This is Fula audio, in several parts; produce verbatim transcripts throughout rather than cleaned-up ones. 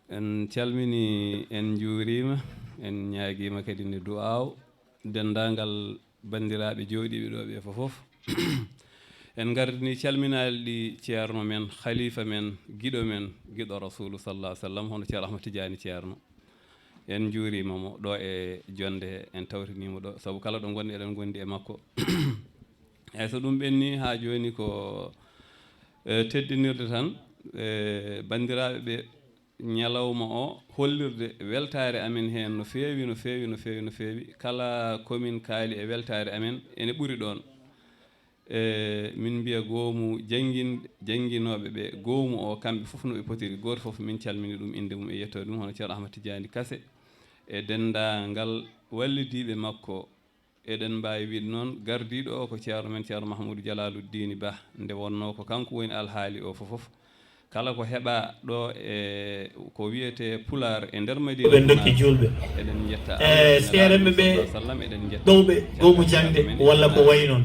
En calmini, en njuurima, en ñaagiima kadi nde du'aaw denndaangal banndiraaɓe jooɗiiɓe ɗo ɓe fof fof. En ngardini calminaali ɗi ceerno men, khalifa men, giɗo men, giɗo Rasulu sallallahu alaihi wasallam, hono Ceerno Ahmad Tidiane Ceerno. En njuurima mo ɗo e jonde he, en tawtiniima ɗo, sabu kala ɗo ngonɗen eɗen ngondi e makko. Eyyi, so ɗum ɓenni haa jooni ko, eh, teddinirde tan, eh, banndiraaɓe ɓe, ñalawma o hollirde weltaare amen heen no feewi, no feewi, no feewi, no feewi. Kala ko min kaali e weltaare amen ene ɓuri ɗoon. E min mbiya goomu janngin-, jannginooɓe ɓe, goomu o kamɓe fof no ɓe potiri. Gooto fof min calmini ɗum innde mum e yettoode mum, hono Ceerno Ahmad Tidiane Kase e denndaangal wallidiiɓe makko. Eɗen mbaawi wiide noon, gardiiɗo o ko ceerno men, Ceerno Mahmuudu Jalaaluddini Bah, nde wonnoo ko kanko woni alhaali o fof fof. Kala ko heɓaa ɗo e ko wiyetee Pulaar e nder Madiina, ɓe ndokki juulɓe. Eɗen njetta, eh, Allah, seerenɓe ɓe sallallahu alaihi wasallam, eɗen njetta ɗowɓe goomu jaŋde walla ko wayi noon.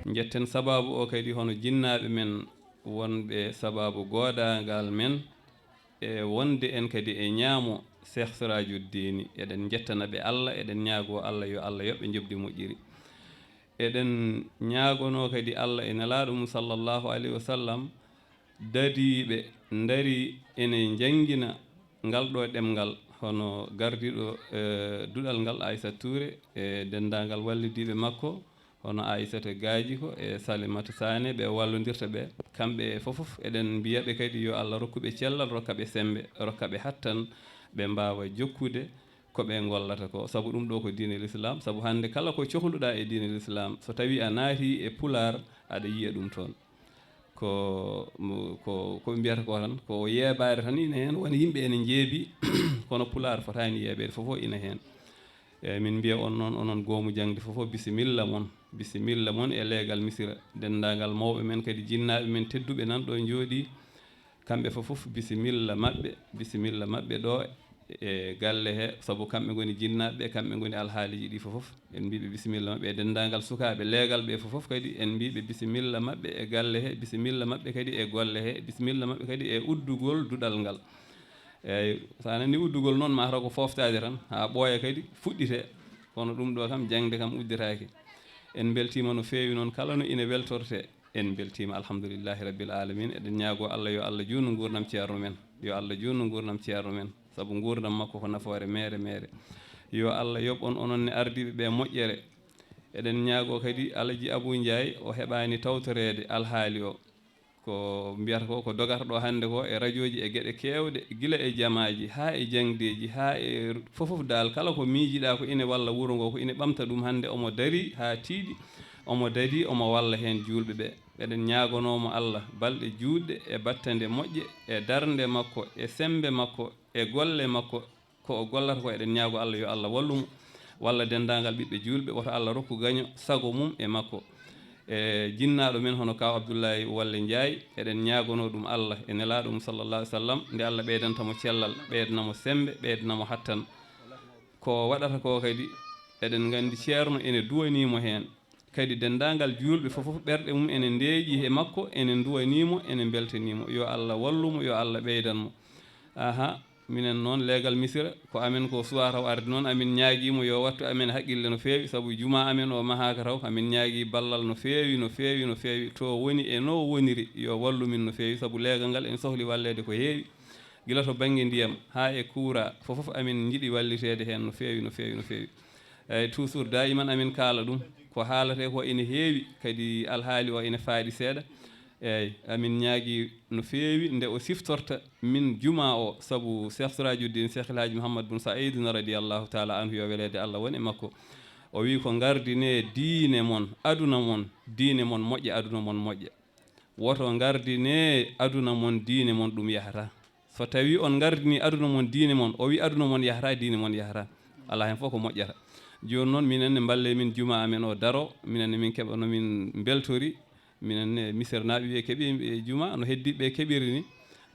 Njetten sabaabu o kadi hono jinnaaɓe men wonɓe sabaabu goodaangal men, e wonde en kadi e ñaamo Cheikh Sirajuddini. Eɗen njettana ɓe Allah, eɗen ñaagoo Allah yo Allah yoɓ ɓe njoɓdi moƴƴiri. Eɗen ñaagonoo kadi Allah e Nelaaɗo mum sallallahu alaihi wasallam, dadiiɓe ndari ene njanngina ngal ɗo ɗemngal, hono gardiiɗo, eh, duɗal ngal, Aissata Touré, e denndaangal wallidiiɓe makko, hono Aissata Gadji ko e Salimata Sané, ɓe wallondirta ɓe. Kamɓe fof fof eɗen mbiya ɓe kadi yo Allah rokku ɓe cellal, rokka ɓe semmbe, rokka ɓe hattan, ɓe mbaawa jokkude ko ɓe ngollata ko. Sabu ɗum ɗo ko diine l'islam, sabu hannde kala ko cohluɗaa e diine l'islam, so tawii a naatii e Pulaar, aɗa yiya ɗum toon. Ko, ko, ko ɓe mbiyata ko tan, ko yeebaare tan ina heen, won yimɓe ene njeebi, kono Pulaar fotaani yeebeede, fof fof ina heen. Eeyi, min mbiya on noon, onon goomu jaŋde fof fof, bisimilla mon, bisimilla mon e leegal Misira. Denndaangal mawɓe men kadi, jinnaaɓe men tedduɓe nan ɗo njooɗii, kamɓe fof fof, bisimilla maɓɓe, bisimilla maɓɓe ɗo e galle he, sabu kamɓe ngoni jinnaaɓe ɓe, kamɓe ngoni alhaaliiji ɗi fof fof. En mbii ɓe bisimilla maɓɓe e denndaangal sukaaɓe leegal ɓe fof fof kadi, en mbii ɓe bisimilla maɓɓe e galle he, bisimilla maɓɓe kadi e golle he, bisimilla maɓɓe kadi e uddugol duɗal ngal. Eeyi, so a nanii uddugol noon, maa taw ko fooftaade tan, haa ɓooya kadi fuɗɗitee. Kono ɗum ɗo kam, jaŋde kam udditaake. En mbeltiima no feewi noon, kala no ina weltortee. En mbeltiima, alhamdulillahi rabbil alamin. Eɗen ñaagoo Allah, yo Allah juutnu nguurndam ceerno men. Yo Allah juutnu nguurndam ceerno men. Sabu nguurndam makko ko nafoore meere meere. Yo Allah yoɓ on, onon ne ardiiɓe ɓe, moƴƴere. Eɗen ñaagoo kadi Alaji Abuu Njaay, o heɓaani tawtoreede alhaali o. Ko mbiyata ko, ko dogata ɗo hannde ko e rajooji e geɗe keewɗe, gila e jamaaji, haa e jaŋdeeji, haa e fof fof daal, kala ko miijiɗaa ko ine walla wuro ngo, ko ine ɓamta ɗum, hannde omo darii haa tiiɗi, omo darii, omo walla heen juulɓe ɓe. Eɗen ñaagonoo mo Allah balɗe juutɗe e battande moƴƴe e darnde makko e semmbe makko e golle makko, ko o gollata ko, eɗen ñaago Allah yo Allah wallu mo, walla denndaangal ɓiɓɓe juulɓe, woto Allah rokku gaño sago mum e makko. E jinnaaɗo men hono Kaaw Abdullahi Walle Njaay, eɗen ñaagonoo ɗum Allah e Nelaaɗo mum sallallahu alaihi wasallam, nde Allah ɓeydanta mo cellal, ɓeydana mo semmbe, ɓeydana mo hattan. Ko waɗata ko kadi, eɗen nganndi ceerno ene duwanii mo heen. Kadi denndaangal juulɓe fof fof, ɓerɗe mum ene ndeeƴi e makko, ene nduwanii mo, ene mbeltanii mo. Yo Allah wallu mo, yo Allah ɓeydan mo. Aha, minen noon, leegal Misira, ko amen ko suwaa taw arde noon, amin ñaagii mo yo wattu amen haqqille no feewi, sabu jumaa amen o mahaaka taw, amin ñaagii ballal no feewi, no feewi, no feewi, to woni e no woniri, yo wallu min no feewi, sabu leegal ngal ene sohli walleede ko heewi, gila to bannge ndiyam haa e kuuraa, fof fof amin njiɗi walliteede heen no feewi, no feewi, no feewi. Eeyi, toujours, daayiman amin kaala ɗum, ko haalatee ko ene heewi, kadi alhaali o ene faaɗi seeɗa. Eeyi, amin ñaagii no feewi nde o siftorta min jumaa o, sabu Cheikh Sirajuddin, Cheikh El Hadji Mouhammad Boun Saïd radiyallahu taala anhu, yo weleede Allah won e makko, o wii ko: "Ngardinee diine mon, aduna mon, diine mon moƴƴa, aduna mon moƴƴa. Woto ngardinee aduna mon, diine mon ɗum yahata." So tawii on ngardinii aduna mon, diine mon, o wii aduna mon yahata, diine mon yahata. Alaa heen fof ko moƴƴata. Jooni noon, minen ne mballee min jumaa amen o daro, minen ne min keɓa no min mbeltori, minen ne Misirnaaɓe ɓe keɓi e jumaa no heddiiɓe ɓe keɓiri ni.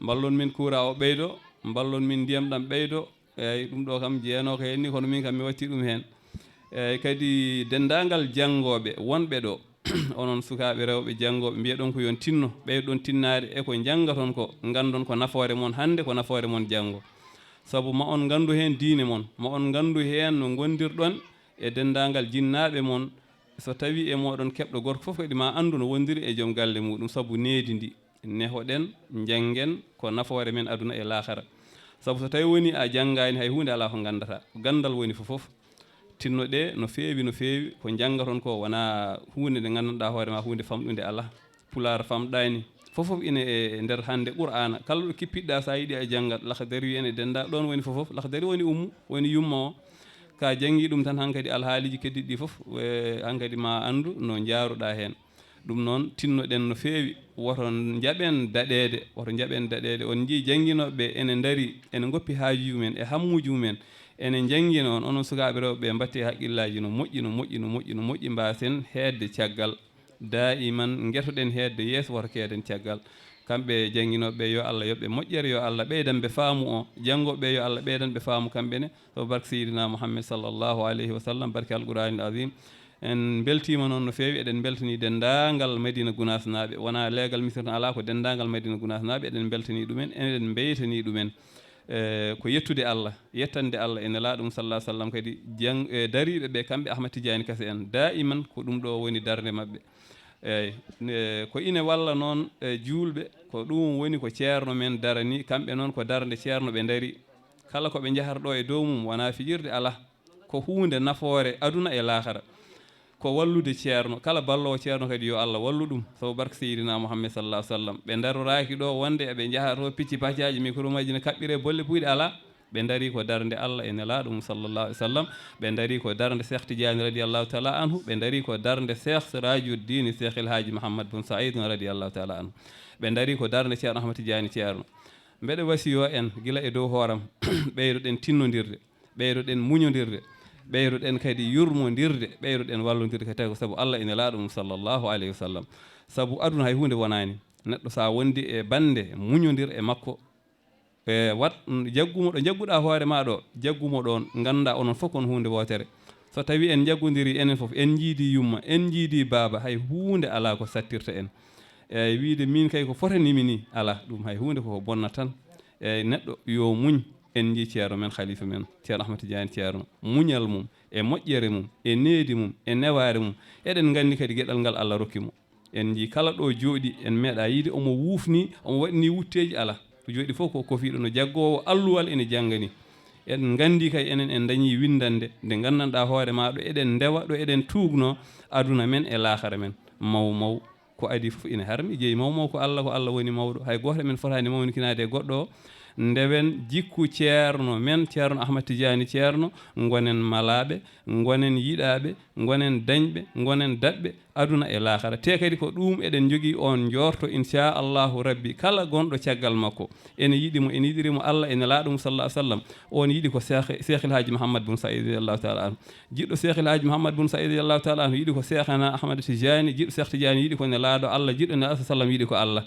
Mballon min kuuraa o ɓeydo, mballon min ndiyam ɗam ɓeydo. Eeyi, ɗum ɗo kam jeenoo ko heen ni, kono min kam mi watti ɗum heen. Eeyi, kadi denndaangal janngooɓe wonɓe ɗo, onon sukaaɓe rewɓe janngooɓe, mbiyeɗon ko yon tinno, ɓeydoɗon tinnaade e ko njanngaton ko, nganndon ko nafoore mon hannde, ko nafoore mon janngo. Sabu ma on nganndu heen diine mon, ma on nganndu heen no ngondirɗon e denndaangal jinnaaɓe mon. So tawii e mooɗon keɓɗo gorko fof kadi ma anndu no wondiri e joom galle muuɗum, sabu needi ndi. Nehoɗen, njanngen ko nafoore men aduna e laakara. Sabu so tawii woni a janngaani, hay huunde alaa ko nganndataa. Ko ganndal woni fof fof. Tinnoɗee no feewi, no feewi. Ko njanngaton ko wonaa huunde nde nganndanɗaa hoore ma, huunde famɗunde alaa. Pulaar famɗaani. Fof fof ine e nder hannde Qur'aana. Kala ɗo kippiɗɗaa, so a yiɗi a janngat, Laxdari en e dennda, ɗoon woni fof fof. Laxdari woni ummu, woni yumma o. Ka janngi ɗum tan, hankadi alhaaliiji keddiɗi ɗi fof, we-, hankadi ma anndu no njaaruɗaa heen. Ɗum noon, tinnoɗen no feewi, woto njaɓen daɗeede, woto njaɓen daɗeede. On njii jannginooɓe ɓe ene ndari, ene ngoppi haajuuji mumen e hammuuji mumen, ene njanngina on, onon sukaaɓe rewɓe ɓe, mbaɗtee haqqillaaji no moƴƴi, no moƴƴi, no moƴƴi, no moƴƴi, mbaasen heedde caggal. Daa'iman ngetoɗen heedde yeeso, woto keeden caggal. Kamɓe jannginooɓe ɓe, yo Allah yoɓ ɓe moƴƴere, yo Allah ɓeydan ɓe faamu o. Janngooɓe ɓe, yo Allah ɓeydan ɓe faamu kamɓe ne, sabu barke Seydina Muhammad sallallahu alayhi wa sallam, barke Alqur'aanil Aziim. En mbeltiima noon no feewi, eɗen mbeltanii denndaangal Madina Gunaas naaɓe, wonaa leegal Misira tan alaa, ko denndaangal Madina Gunaas naaɓe, eɗen mbeltanii ɗumen, eɗen mbeytanii ɗumen. E, ko yettude Allah, yettande Allah e Nelaaɗo mum sallallahu alaihi wasallam kadi, jang-, e, dariiɓe ɓe, kamɓe Ahmad Tidiane Kase en, daa'iman ko ɗum ɗo woni darnde maɓɓe. Eeyi, ne, ko ine walla noon, e, juulɓe, ko ɗum woni ko ceerno men darani, kamɓe noon ko darnde ceerno ɓe ndari. Kala ko ɓe njahata ɗo e dow mum, wonaa fijirde alaa, ko huunde nafoore aduna e laakara. Ko wallude ceerno, kala balloowo ceerno kadi yo Allah wallu ɗum, sabu barke Seydina Muhammad sallallahu alaihi wasallam. Ɓe ndaroraaki ɗo wonde eɓe njaha to picci pacaaji, micro majji ne kaɓɓire, bolle puyɗe alaa. Ɓe ndarii ko darnde Allah e Nelaaɗo mum sallallahu alaihi wasallam. Ɓe ndarii ko darnde Cheikh Tidiane radiyallahu ta'ala anhu. Ɓe ndarii ko darnde Cheikh Sirajuddin Cheikh El Hadji Muhammad bun Said radiyallahu ta'ala anhu. Ɓe ndarii ko darnde Ceerno Ahmad Tidiane Ceerno. Mbeɗa wasiyo en gila e dow hooram, ɓeydoɗen tinnondirde, ɓeydoɗen muñondirde, ɓeydoɗen kadi yurmondirde, ɓeydoɗen wallondirde kadi tawi ko sabu Allah e Nelaaɗo mum sallallahu alaihi wasallam. Sabu aduna hay huunde wonaani. Neɗɗo so a wondi e bannde, muñondir e makko. E wat, jaggumo ɗo jagguɗaa hoore ma ɗo, jaggumo ɗoon, nganndaa onon fof kon huunde wootere. So tawii en njaggondirii enen fof, en njiidii yumma, en njiidii baaba, hay huunde alaa ko sattirta en. Eeyi, wiide miin kay ko fotanii mi nii, alaa, ɗum hay huunde koko bonna tan. Eeyi, neɗɗo yo muñ, en njii ceerno men, khalifa men, Ceerno Ahmad Tidiane Ceerno, muñal mum, e moƴƴere mum, e needi mum, e newaare mum. Eɗen nganndi kadi geɗal ngal Allah rokki mo. En njii kala ɗo jooɗi, en meeɗa yiide omo wuufni, omo waɗi ni wutteeji, alaa. Ɗo jooɗi fof ko kofiiɗo no jaggoowo alluwal ene janngani. Eɗen nganndi kay enen en dañii winndannde nde nganndanɗaa hoore ma ɗo eɗen ndewa, ɗo eɗen tuugno aduna men e laakara men. Maw maw ko adii fof ina harmi, jeyi maw maw ko Allah, ko Allah woni mawɗo. Hay gooto men fotaani mawnikinaade e goɗɗo o. Ndewen jikku ceerno men, Ceerno Ahmad Tijaani Ceerno, ngonen malaaɓe, ngonen yiɗaaɓe, ngonen dañɓe, ngonen daɗɓe, aduna e laakara. Te kadi ko ɗum eɗen njogii on njoorto, inchallahu rabbi, kala gonɗo caggal makko, ene yiɗi mo, ene yiɗiri mo Allah e Nelaaɗo mum sallallahu alaihi wasallam. On yiɗi ko Seex, Seex El Haaji Muhammad bun Said radiyallahu ta'ala anhu. Jiɗɗo Seex El Haaji Muhammad bun Said radiyallahu ta'ala anhu yiɗi ko Seexana Ahmad Tijaani, jiɗɗo Seex Tijaani yiɗi ko Nelaaɗo Allah, jiɗɗo Nelaaɗo sallam yiɗi ko Allah.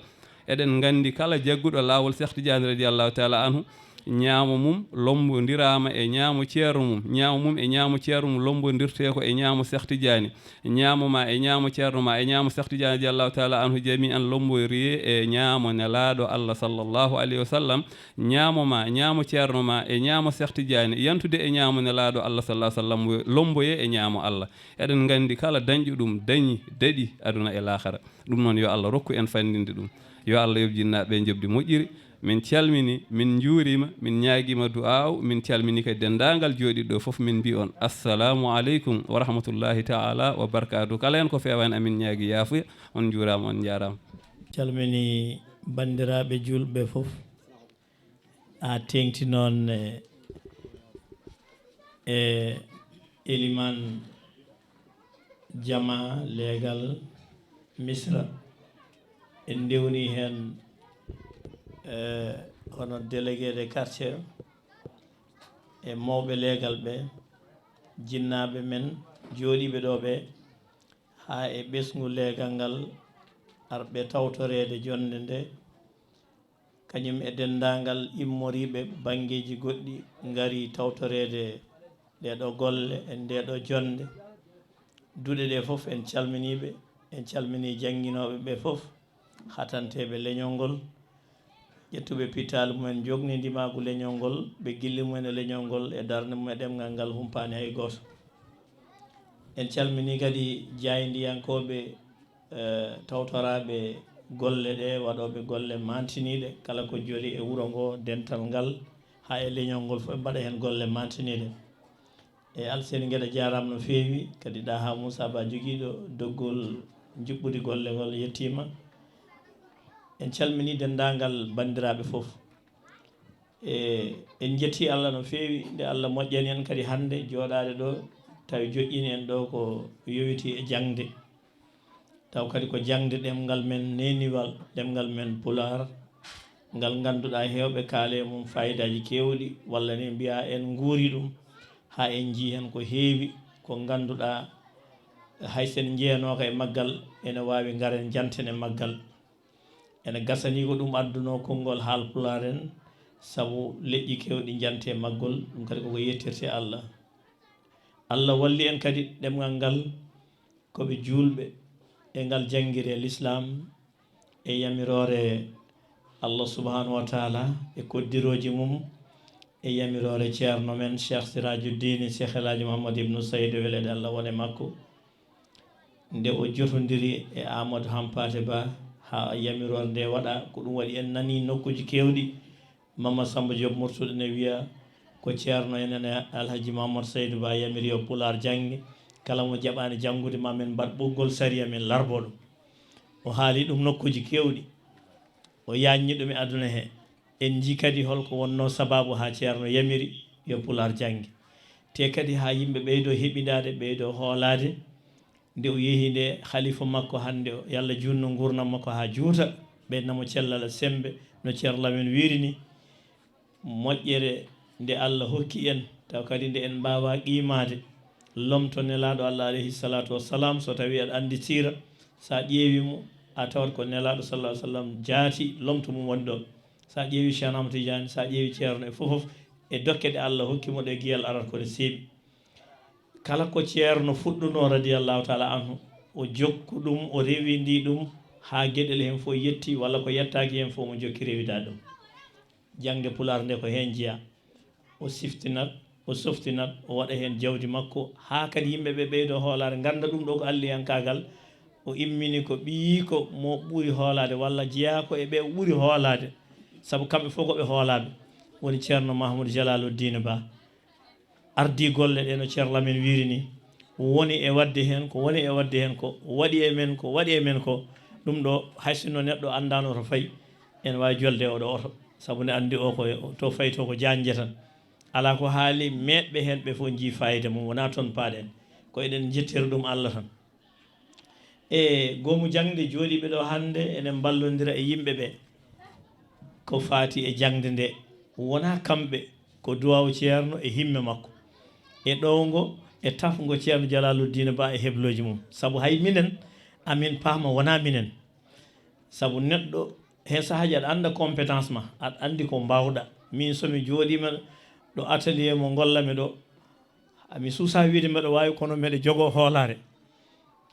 Eɗen nganndi kala jagguɗo laawol Seex Tijaani radiyallahu ta'ala anhu, ñaamo mum lombondiraama e ñaamo ceerno mum, ñaamo mum e ñaamo ceerno mum lombondirtee ko e ñaamo Seex Tijaani, ñaamo ma e ñaamo ceerno ma e ñaamo Seex Tijaani radiyallahu ta'ala anhu jami'an lomboyee e ñaamo Nelaaɗo Allah sallallahu alaihi wasallam, ñaamo ma, ñaamo ceerno ma e ñaamo Seex Tijaani, yantude e ñaamo Nelaaɗo Allah sallallahu alaihi wasallam, lomboyee e ñaamo Allah. Eɗen nganndi kala dañɗo ɗum, dañi, daɗi aduna e laakara. Ɗum noon, yo Allah rokku en fanndinde ɗum. Yo Allah yoɓ jinnaaɓe ɓe njoɓdi moƴƴiri. Min calmini, min njuurima, min ñaagiima du'aaw, min calmini kadi denndaangal jooɗiiɗo ɗo fof, min mbi on, assalamu aleykum wa rahmatullahi ta'ala wa barakaatuh. Kala heen ko feewaani, amin ñaagi yaafuya. On njuuraama, on njaaraama. Calmini banndiraaɓe juulɓe fof. A teeŋti noon e, e Elimaan Jama leegal Misra. En ndewni heen, e, hono délégué de quartier e mawɓe leegal ɓe, jinnaaɓe men jooɗiiɓe ɗo ɓe, haa e ɓesngu leegal ngal arɓe tawtoreede jonnde nde. Kañum e denndaangal immoriiɓe banngeeji goɗɗi ngari tawtoreede ɗeeɗo golle e ndeeɗo jonnde. Duɗe ɗe fof en calminii ɓe, en calminii jannginooɓe ɓe fof, hatanteeɓe leñol ngol. ƴettuɓe pittaali mumen, jogni ndimaagu leñol ngol, ɓe gilli mumen e leñol ngol, e darnde mum e ɗemngal ngal humpaani hay gooto. En calminii kadi jaayndiyankooɓe, eh, tawtoraaɓe golle ɗe, waɗooɓe golle maantiniiɗe, kala ko joli e wuro ngo, dental ngal, haa e leñol ngol fof, ɓe mbaɗa heen golle maantiniiɗe. E Alseni Geɗe jaaraama no feewi, kadi Ɗaha Muusa Ba jogiiɗo doggol njuɓɓudi golle ngol yettiima. En calminii denndaangal banndiraaɓe fof. E en njettii Allah no feewi nde Allah moƴƴani en kadi hannde jooɗaade ɗo, tawi joƴƴini en ɗo ko yowitii e jaŋde. Taw kadi ko jaŋde ɗemngal men neeniwal, ɗemngal men Pulaar, ngal ngannduɗaa heewɓe kaale e mum faayidaaji keewɗi, walla ni mbiyaa en nguuri ɗum haa en njii heen ko heewi, ko ngannduɗaa hay so en njeyanooka e maggal, ene waawi ngaren njanten e maggal. Ene gasanii ko ɗum addunoo konngol Haalpulaar en, sabu leƴƴi keewɗi njante e maggol, ɗum kadi koko yettirte Allah. Allah walli en kadi ɗemngal ngal, ko ɓe juulɓe, e ngal janngiree Lislaam, e yamiroore Allah subhanahu wa taala, e koddirooji mum, e yamiroore ceerno men Cheikh Sirajuddin, Cheikh El Hadji Mouhammad Ibnu Saïd, weleede Allah won e makko. Nde o jotondiri e Amadou Hampate Ba, haa yamiroore nde waɗa, ko ɗum waɗi en nanii nokkuuji keewɗi, Mama Samba Diop Murtuɗo ne wiya ko ceerno en, ene Alhaji Mamadou Saydou Ba yamiri yo Pulaar jannge, kala mo jaɓaani janngude ma min mbaɗ ɓoggol sariya min larbo ɗum. O haali ɗum nokkuuji keewɗi, o yaajni ɗum e aduna he. En njii kadi holko wonnoo sabaabu haa ceerno yamiri yo Pulaar jannge. Te kadi haa yimɓe ɓeydoo heɓindaade, ɓeydoo hoolaade, nde o yehi nde, khalifa makko hannde o, yo Allah juutnu nguurndam makko haa juuta, ɓeydanamo cellal e semmbe, no Ceerno Lamin wiiri ni, moƴƴere nde Allah hokki en, taw kadi nde en mbaawaa qiimaade, lomto Nelaaɗo Allah alayhi salaatu wassalaam, so tawii aɗa anndi siira, so a ƴeewii mo, a tawat ko Nelaaɗo sallallahu alayhi wa sallam jaati, lomto mum woni ɗoon. So a ƴeewii Cheikh Ahmad Tidiane, so a ƴeewii ceerno e fof fof, e dokke ɗe Allah hokki mo ɗe, giyal arat ko ne seeɓi. Kala ko ceerno fuɗɗunoo, radiyallahu taala anhu, o jokku ɗum, o rewindi ɗum haa geɗel heen fof yetti, walla ko yettaaki heen fof, mo jokki rewidaade ɗum. Jaŋde Pulaar nde ko heen jeyaa. O siftinat, o softinat, o waɗa heen jawdi makko, haa kadi yimɓe ɓe ɓeydoo hoolaare, ngannda ɗum ɗo ko alliyankaagal. O immini ko ɓiyiiko mo ɓuri hoolaade, walla jeyaa ko e ɓe ɓuri hoolaade, sabu kamɓe fof ko ɓe hoolaaɓe, woni ceerno Mahmoud Jalaluddin Ba. Ardii golle ɗe no Ceerno Lamin wiiri ni, woni e waɗde heen ko, woni e waɗde heen ko, waɗi e men ko, waɗi e men ko. Ɗum ɗo, hay sinno neɗɗo anndaano to fayi, ene waawi jolde e oɗo oto, sabu nde anndi o ko to fayi to ko jaanje tan. Alaa ko haali, meeɗɓe heen ɓe fof njii faayida mum, wonaa toon paaɗen, ko eɗen njettira ɗum Allah tan. E goomu jaŋde jooɗiiɓe ɗo hannde, enen mballondira e yimɓe ɓe ko faati e jaŋde nde. Wonaa kamɓe, ko duwaawu ceerno e himme makko. E ɗowngo, e tafngo ceerno Jalaaluddin Ba e heblooji mum. Sabu hay minen, amin paama wonaa minen. Sabu neɗɗo, heen sahaaji aɗa annda compétence ma, aɗa anndi ko mbaawɗa. Min so mi jooɗiima ɗo atelier mo ngollami ɗo, mi suusaa wiide mbeɗa waawi, kono mbeɗa jogoo hoolaare.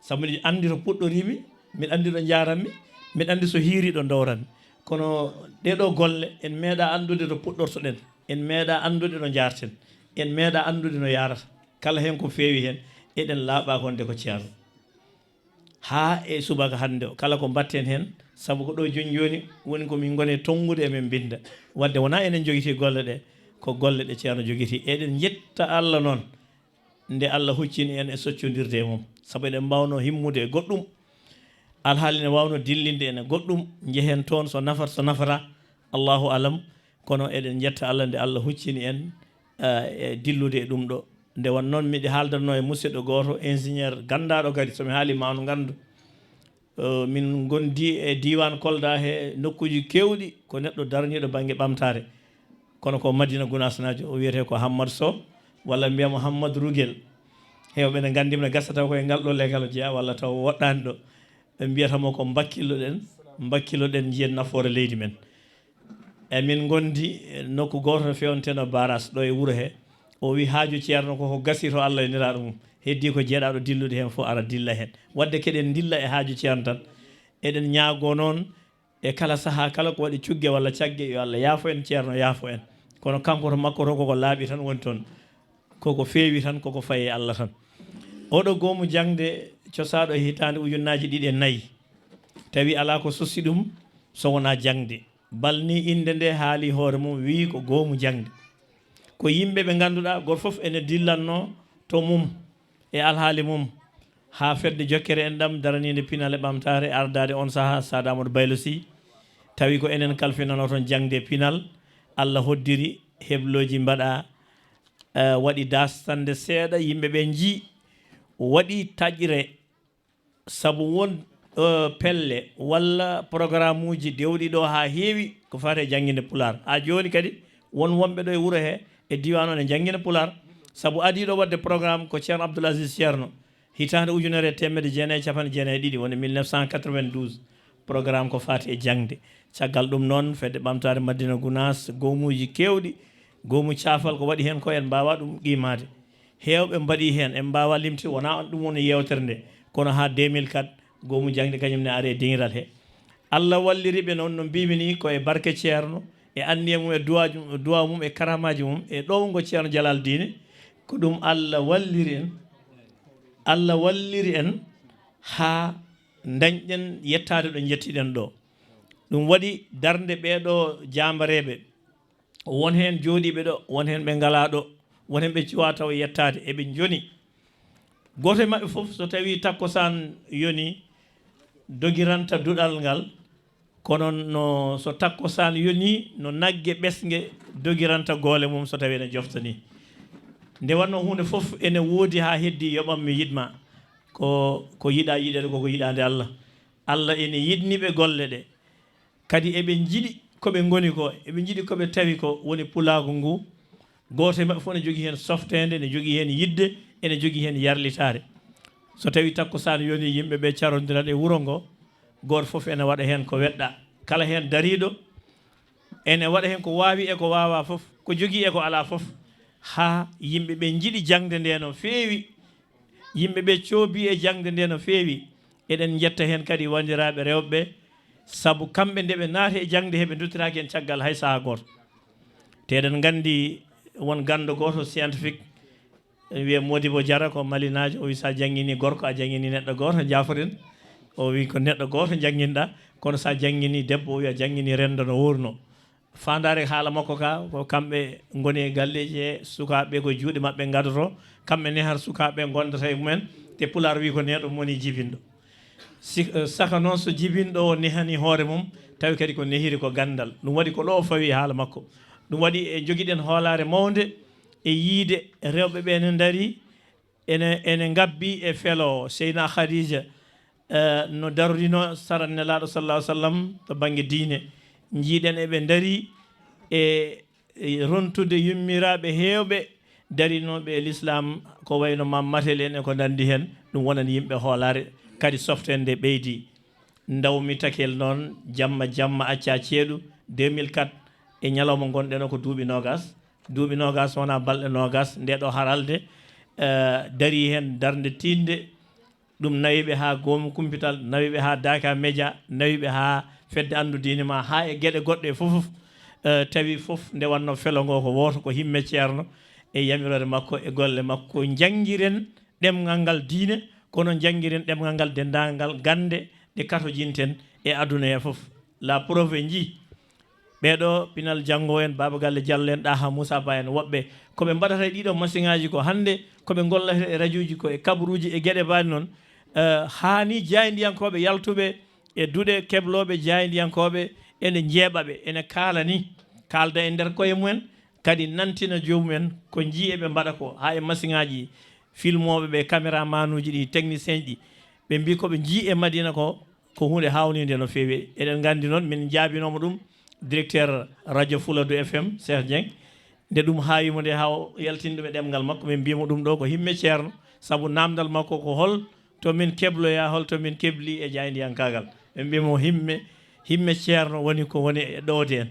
Sabu miɗa anndi to puɗɗoriimi, miɗa anndi ɗo njaaranmi, miɗa anndi so hiirii ɗo ndowranmi. Kono ɗee ɗoo golle, en meeɗaa anndude to puɗɗortoɗen, en meeɗaa anndude ɗo njaarten, en meeɗaa anndude no yaarata. Kala heen ko feewi heen, eɗen laaɓaa ko nde ko ceerno. Haa e subaka hannde o, kala ko mbaɗten heen, sabu ko ɗo jooni jooni woni ko min ngoni e tonngude, emin mbinnda. Waɗde wonaa enen njogitii golle ɗe, ko golle ɗe ceerno jogitii. Eɗen njetta Allah noon, nde Allah huccini en e soccondirde e mum. Sabu eɗen mbaawnoo himmude e goɗɗum, alhaali ne waawnoo dillinde en e goɗɗum, njehen toon so nafata, so nafataa, Allahu alam. Kono eɗen njetta Allah nde Allah huccini en, eh, e dillude e ɗum ɗo. Nde won noon, miɗo haaldanno e musidɗo gooto, ingénieur ganndaaɗo kadi, so mi haalii ma on nganndu. Eh, min ngondi e diiwaan Kolda he nokkuuji keewɗi, ko neɗɗo daraniiɗo bannge ɓamtaare. Kono ko Madina Gunaas naajo, o wiyetee ko Hammad Sow, walla mbiya mo Hammad Rugel. Heewɓe ne nganndi mo, ne gasa taw ko e ngal ɗo legal o jeyaa, walla taw woɗɗaani ɗo. Ɓe mbiyata mo ko mbakkillo-ɗen, mbakkillo-ɗen njiyen nafoore leydi men. E min ngondi nokku gooto to feewntenoo baras ɗo e wuro he. O wi haaju ceerno ko, ko gasi to Allah e Nelaaɗo mum. Heddii ko jeeɗaaɗo dillude heen fof ara dilla heen. Waɗde keɗen ndilla e haaju ceerno tan. Eɗen ñaagoo noon E kala sahaa kala ko waɗi cugge walla cagge, yo Allah yaafo en, Ceerno yaafo en. Kono kanko to makko to, koko laaɓi tan woni toon. Koko feewi tan, koko fayi e Allah tan. Oɗo goomu jaŋde cosaaɗo e hitaande ujunnaaji ɗiɗi e nayi. Tawi alaa ko sosi ɗum so wonaa jaŋde. Bal ni innde nde haali hoore mum, wii ko goomu jaŋde. Ko yimɓe ɓe ngannduɗaa, gooto fof ene dillanno to mum e alhaali mum. Haa fedde jokkere en ɗam daraniinde pinal e ɓamtaare ardaade on sahaa, Saad Amadou Baylo Sy. Tawi ko enen kalfinanoo toon jaŋde e pinal. Allah hoddiri, heblooji mbaɗaa, eh, waɗi daastande seeɗa, yimɓe ɓe njii, waɗi taƴre, sabu won, eh, pelle walla programme uji dewɗi ɗo haa heewi ko faati e jannginde Pulaar. Haa jooni kadi, won wonɓe ɗo e wuro he, e diiwaan o, ne janngina Pulaar, sabu adii ɗo waɗde programme ko Ceerno Abdoul Aziz Ceerno. Hitaande ujunere e teemedde jeenayi e capanɗe jeenayi e ɗiɗi, woni mille neuf cent quatre-vingt-douze, programme ko faati e jaŋde. Caggal ɗum noon, fedde ɓamtaare Madina Gunaas, goomuuji keewɗi, goomu caafal ko waɗi heen ko en mbaawaa ɗum qiimaade. Heewɓe mbaɗi heen, en mbaawaa limtude, wonaa on ɗum woni yeewtere nde, kono haa deux mille quatre, goomu jaŋde kañum ne ari e diŋiral he. Allah walliri ɓe noon, no mbiimi ni, ko e barke Ceerno, e anniya mum, e duwaaji mum, e duwaaw mum, e karamaaji mum, e ɗowngo Ceerno Jalal Diine, ko ɗum Allah walliri en. Allah walliri en haa ndañɗen yettaade ɗo njettiɗen ɗo. Ɗum waɗi darnde ɓee ɗo jaambareeɓe. Won heen jooɗiiɓe ɗo, won heen ɓe ngalaa ɗo, won heen ɓe cuwaa taw yettaade, eɓe njoni. Gooto e maɓɓe fof, so tawii takkusaan yoni, dogiranta duɗal ngal, kono no, so takkusaan yoni, no nagge ɓesnge dogiranta goole mum so tawii ene jofta ni. Nde wannoo huunde fof ene woodi haa heddii yoɓam mi yiɗ ma. Ko, ko yiɗaa yiɗeede ko, ko yiɗaande Allah. Allah ene yiɗni ɓe golle ɗe. Kadi eɓe njiɗi ko ɓe ngoni ko, eɓe njiɗi ko ɓe tawi ko, woni pulaagu ngu. Gooto e maɓɓe fof ene jogii heen softeende, ene jogii heen yiɗde, ene jogii heen yarlitaare. So tawii takkusaan yoni, yimɓe ɓe carondirat e wuro ngo, gooto fof ene waɗa heen ko weɗɗaa. Kala heen dariiɗo ene waɗa heen ko waawi e ko waawaa fof, ko jogii e ko alaa fof, haa yimɓe ɓe njiɗi jaŋde nde no feewi. Yimɓe ɓe coobii e jaŋde nde no feewi. Eɗen njetta heen kadi wanndiraaɓe rewɓe, sabu kamɓe nde ɓe naati e jaŋde, heɓe nduttiraaki heen caggal hay sahaa gooto. Te eɗen nganndi won ganndo gooto scientifique, ene wiyee Modibo Jara, ko Malinaajo, o wi, so a jannginii gorko, a jannginii neɗɗo gooto, njaafoɗen. O wi, ko neɗɗo gooto njannginɗaa, kono so a jannginii debbo, o wi, a jannginii renndo no wuurno. Faandaare haala makko ka, ko kamɓe ngoni e galleeji he, sukaaɓe ko juuɗe maɓɓe ngadotoo, kamɓe nehata sukaaɓe ngondata e mumen, te Pulaar wi ko neɗɗo moni jibinɗo. Si, eh, saka noon so jibinɗo o nehani hoore mum, tawi kadi ko nehiri ko ganndal. Ɗum waɗi ko ɗo o fawi haala makko. Ɗum waɗi e jogiɗen hoolaare mawnde e yiide rewɓe ɓe ne ndarii, ene, ene ngabbii e felo Seydina Khadija, eh, no darorinoo sara Nelaaɗo sallallahu alaihi wasallam to bannge diine. Njiiɗen eɓe ndarii e, e rontude yummiraaɓe heewɓe darinooɓe e lislaam, ko wayno Maam Matel en e ko nanndi heen. Ɗum wonani yimɓe hoolaare, kadi softeende ɓeydii. Ndawmi Takel noon, jamma, jamma accaa ceeɗu, deux mille quatre, e ñalawma ngonɗen o ko duuɓi noogaas. Duuɓi noogaas wonaa balɗe noogaas, nde ɗo haralde, eh, darii heen darnde tiiɗnde, ɗum nawi ɓe haa Goomu Kumpital, nawi ɓe haa Daaka Media, nawi ɓe haa Fedde Anndu Diine ma, haa e geɗe goɗɗe fof, fof, eh, tawi fof nde wannoo felo ngo ko wooto, ko himme Ceerno e yamiroore makko e golle makko. Njanngiren ɗemngal ngal diine, kono njanngiren ɗemngal ngal denndaangal gannde ɗe katojinten e aduna he fof. La preuve en njii, ɓeeɗo pinal janngo en, Baaba Galle Jallo en, Ɗaha Moussa Ba en, woɓɓe ko ɓe mbaɗata e ɗiɗo masiŋaaji ko hannde, ko ɓe ngollata e rajuuji, ko e kabaruuji e geɗe baaɗe noon. Eh, haani jaayndiyankooɓe yaltuɓe e duɗe keblooɓe jaayndiyankooɓe ene njeeɓa ɓe, ene kaala ni, kaalda e nder koye mumen, kadi nantina joomum en ko njii eɓe mbaɗa ko, haa e masiŋaaji, filmooɓe ɓe, caméramaanuuji ɗi, technicien ji, ɓe mbii ko ɓe njii e Madina ko, ko huunde haawniinde no feewi. Eɗen nganndi noon, min njaabinooma ɗum directeur radio Fuladu F M, Cheikh Dieng. Nde ɗum haawi mo nde, haa o yaltini ɗum e ɗemngal makko, min mbii mo ɗum ɗo ko himme Ceerno, sabu naamndal makko ko hol to min kebloyaa, hol to min kebli e jaayndiyankaagal. Ɓe mbii mo himme, himme Ceerno woni ko woni e ɗowde en.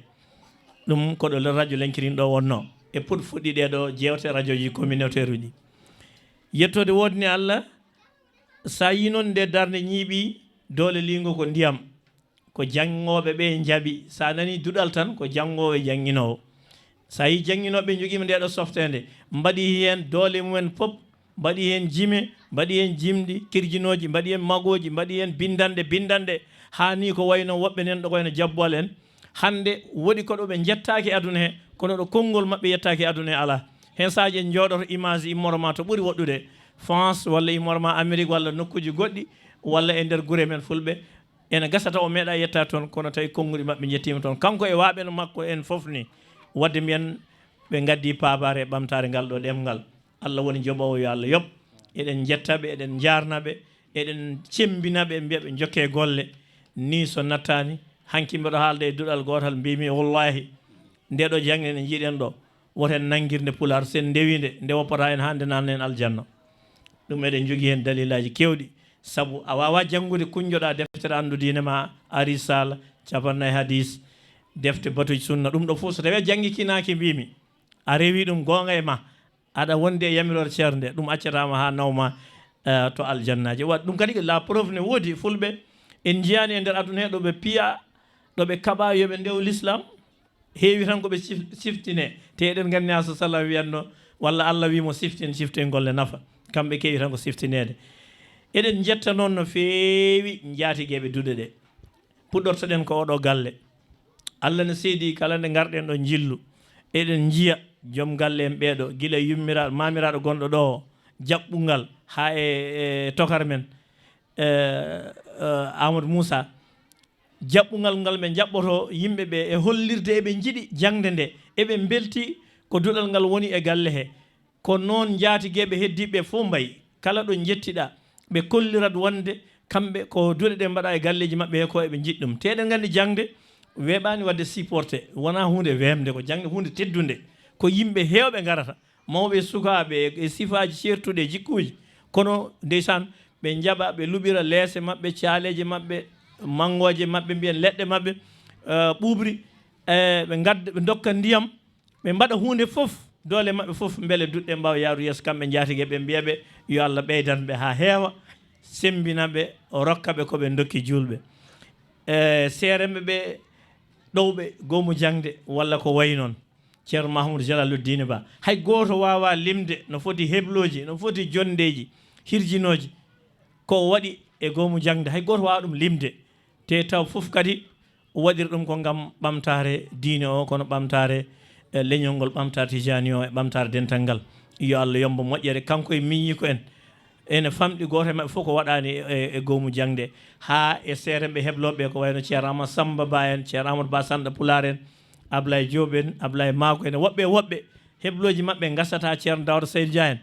Ɗum ko ɗo le-, radio Lenkirin ɗo wonnoo, e puɗ-, fuɗɗi ɗee ɗo jeewte radioji communautaire uji. Yettoode woodni Allah, so a yii noon nde darnde ñiiɓi, doole liingo ko ndiyam. ko janngooɓe ɓe njaɓi. So a nanii duɗal tan, ko janngoowo e jannginoowo. So a yii jannginooɓe njogiima nde ɗo softeende, mbaɗi heen doole mumen fof, mbaɗi heen jime, mbaɗi heen jimɗi, kirjinooji, mbaɗi heen magooji, mbaɗi heen binndanɗe, binndanɗe, haa nii ko wayno woɓɓe nan ɗo ko wayno Jabbo Al en. Hannde woɗi ko ɗo ɓe njettaaki e aduna he, kono ɗo konngol maɓɓe yettaaki e aduna he alaa. Heen saaji en njooɗoto image immoro ma to ɓuri woɗɗude, France walla immoro ma Amérique walla nokkuuji goɗɗi, walla e nder gure men Fulɓe. Ene gasa taw o meeɗa yetta toon, kono tawi konnguɗi maɓɓe njettiima toon. Kanko e waaɓe no makko en fof ni, waɗde mbiyen ɓe ngaddi paabaare e ɓamtaare ngal ɗo ɗemngal. Allah woni joɓoowo, yo Allah yoɓ. Eɗen njetta ɓe, eɗen njaarna ɓe, eɗen cemmbina ɓe, mbiya ɓe njokke golle. Ni so nattaani, hanki mbeɗo haalda e duɗal gootal, mbimi, wallahi, nde ɗo jaŋde nde njiɗen ɗo, woten nanngirde Pulaar, sen ndewi nde, nde woppata en hannde naatna en aljanna. Ɗum eɗen njogii heen dalilaaji keewɗi. Sabu a waawaa janngude, kuñjoɗaa deftere anndu diine ma, a risaala, capannay hadis, defte batuuji sunna, ɗum ɗo fof so tawii a janngikinaaki, mbimi, a rewi ɗum goonga e ma, aɗa wondi e yamiroore ceerno nde, ɗum accataama haa nawma, eh, to aljannaaji. Wa-, ɗum kadi la preuve ne woodi, Fulɓe en njiyaani e nder aduna he ɗo ɓe piya, ɗo ɓe kaɓa yo ɓe ndew l'islam. Heewi tan ko ɓe sif-, siftine. Te eɗen nganndi Haa so sallam wiyatno, walla Allah wii mo siftin, siftingol ne nafa. Kamɓe keewi tan ko siftineede. Eɗen njetta noon no feewi njaatigeeɓe duɗe ɗe. Puɗɗortoɗen ko oɗo galle. Allah ne seedi kala nde ngarɗen ɗo njillu. Eɗen njiya joom galle en ɓeeɗo, gila e yummiraaɗo, maamiraaɗo gonɗo ɗo o, jaɓɓungal haa e, e tokar men, e, e, Amadou Moussa. Jaɓɓungal ngal ɓe njaɓɓoto yimɓe ɓe e hollirde eɓe njiɗi jaŋde nde, eɓe mbelti ko duɗal ngal woni e galle he. Ko noon njaatigeeɓe heddiiɓe fof mbayi. Kala ɗo njettiɗaa, ɓe kollirat wonde kamɓe ko duɗe ɗe mbaɗa e galleeji maɓɓe he ko eɓe njiɗi ɗum. Te eɗen nganndi jaŋde weeɓaani waɗde supporté, wonaa huunde weemde, ko jaŋde huunde teddunde. Ko yimɓe heewɓe ngarata, mawɓe e sukaaɓe e, e sifaaji ceertuɗi e jikkuuji. Kono ndeysaan, ɓe njaɓa, ɓe luɓira leese maɓɓe, caaleeje maɓɓe, manngooje maɓɓe, mbiyen leɗɗe maɓɓe, eh, ɓuuɓri, eh, ɓe ngadda, ɓe ndokka ndiyam, ɓe mbaɗa huunde fof, doole maɓɓe fof, mbele duɗe ɗe mbaawa yahrude yeeso, kamɓe njaatigi ɓe, mbiya ɓe yo Allah ɓeydan ɓe haa heewa, semmbina ɓe, rokka ɓe ko ɓe ndokki juulɓe. E seeremɓe ɓe ɗowɓe goomu jaŋde walla ko wayi noon. Ceerno Mahmoud Jalaluddin Ba. Hay gooto waawaa limde no foti heblooji, no foti jonndeeji, hirjinooji, ko o waɗi e goomu jaŋde. Hay gooto waawaa ɗum limde. Te taw fof kadi o waɗiri ɗum ko ngam ɓamtaare diine o, kono ɓamtaare, eh, leñol ngol, ɓamtaare Tijaani o e ɓamtaare dental ngal. Yo Allah yoɓ mo moƴƴere, kanko e miñiiko en. Ene famɗi gooto e maɓɓe fof ko waɗaani e, e goomu jaŋde, haa e seeremɓe heblooɓe ko wayno Ceerno Amadou Samba Ba en, Ceerno Amadou Ba Sanɗa Pulaar en, Ablaye Diop en, Ablaye Maako en, woɓɓe e woɓɓe, heblooji maɓɓe ngasata, Ceerno Daouda Seydou Dia en.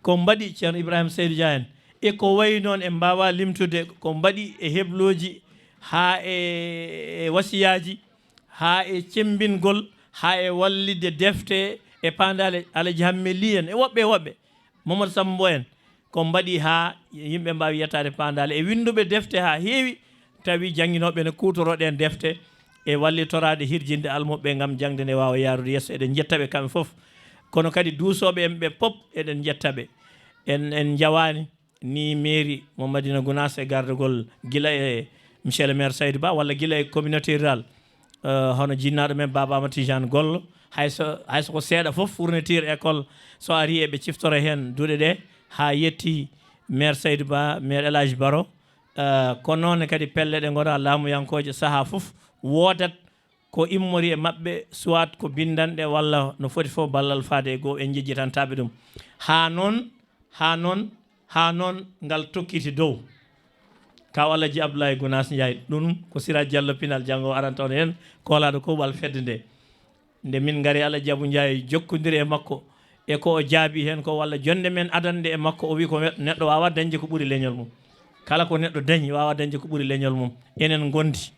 Ko mbaɗi Ceerno Ibrahima Seydou Dia en, e ko wayi noon en mbaawaa limtude, ko mbaɗi e heblooji haa e, e wasiyaaji, haa e cemmbingol, haa e wallitde defte e paandaale, Alaji Hamme Ly en, e woɓɓe e woɓɓe. Mamadou Samba Mbow en, ko mbaɗi haa yimɓe mbaawi yettaade paandaale e winnduɓe defte haa heewi, tawi jannginooɓe ne kuutoroo ɗeen defte e wallitoraade hirjinde almuɓɓe ngam jaŋde nde waawa yahrude yeeso. Eɗen njetta ɓe kamɓe fof. Kono kadi duusooɓe en ɓe pop, eɗen njetta ɓe. En, en njawaani ni mairie mo Madina Gounass e gardagol gila e monsieur le maire Saydou Ba, walla gila e communauté rurale, eh, hono jinnaaɗo men Baba Amadou Tidiane Gollo, hay so, hay so ko seeɗa fof, fourniture école, so ari eɓe ciftora heen duɗe ɗe, haa yetti maire Saydou Ba, maire El Hadj Baro, eh, ko noon kadi pelle ɗe ngonaa laamuyankooje sahaa fof woodat ko immori e maɓɓe, soit ko binndanɗe walla no foti fof ballal faade e goo, en njejjitantaaɓe ɗum. Haa noon, haa noon, haa noon ngal tokkiti dow. Kaw Alaji Abdoulaye Gounass Ndiaye, ɗum ko Sira Diallo Pinal janngo aranta on heen, koolaaɗo koɓal fedde nde. Nde min ngari Alaji Abou Ndiaye jokkondiri e makko, e ko o jaabi heen ko, walla jonnde men adannde e makko, o wi ko neɗɗo waawaa dañde ko ɓuri leñol mum. Kala ko neɗɗo dañi, waawaa dañde ko ɓuri leñol mum. Enen ngondi.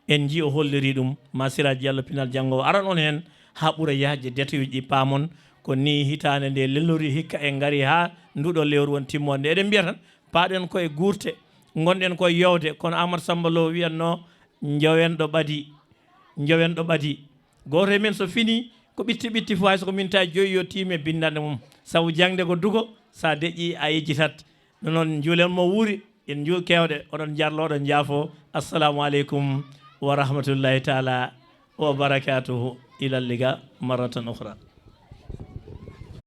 En njii o holliri ɗum, ma Siraaji Diallo Pinal janngo o aran on heen haa ɓura yaajde détail uji ɗi paamon. Ko ni hitaande nde lellori hikka en ngari haa nduɗo lewru won timmoode. Eɗen mbiya tan, paaɗen ko e guurte, ngonɗen ko e yowde, kono Amadou Samba Lo wiyatno, njowen ɗo ɓadi, njowen ɗo ɓadi. Gooto e men so fini, ko ɓitti ɓitti fof, hay so ko minta joyi yo tiime binndanɗe mum. Sabu jaŋde ko duko, so a deƴƴi a yejjitat. Ɗum noon, njuulen mo wuuri, En njuu kewɗe, oɗon jarlo, oɗon njaafo. Assalamu aleykum wa rahmatullahi taala wa barakatuhu. Ila liqa marratan ukhra.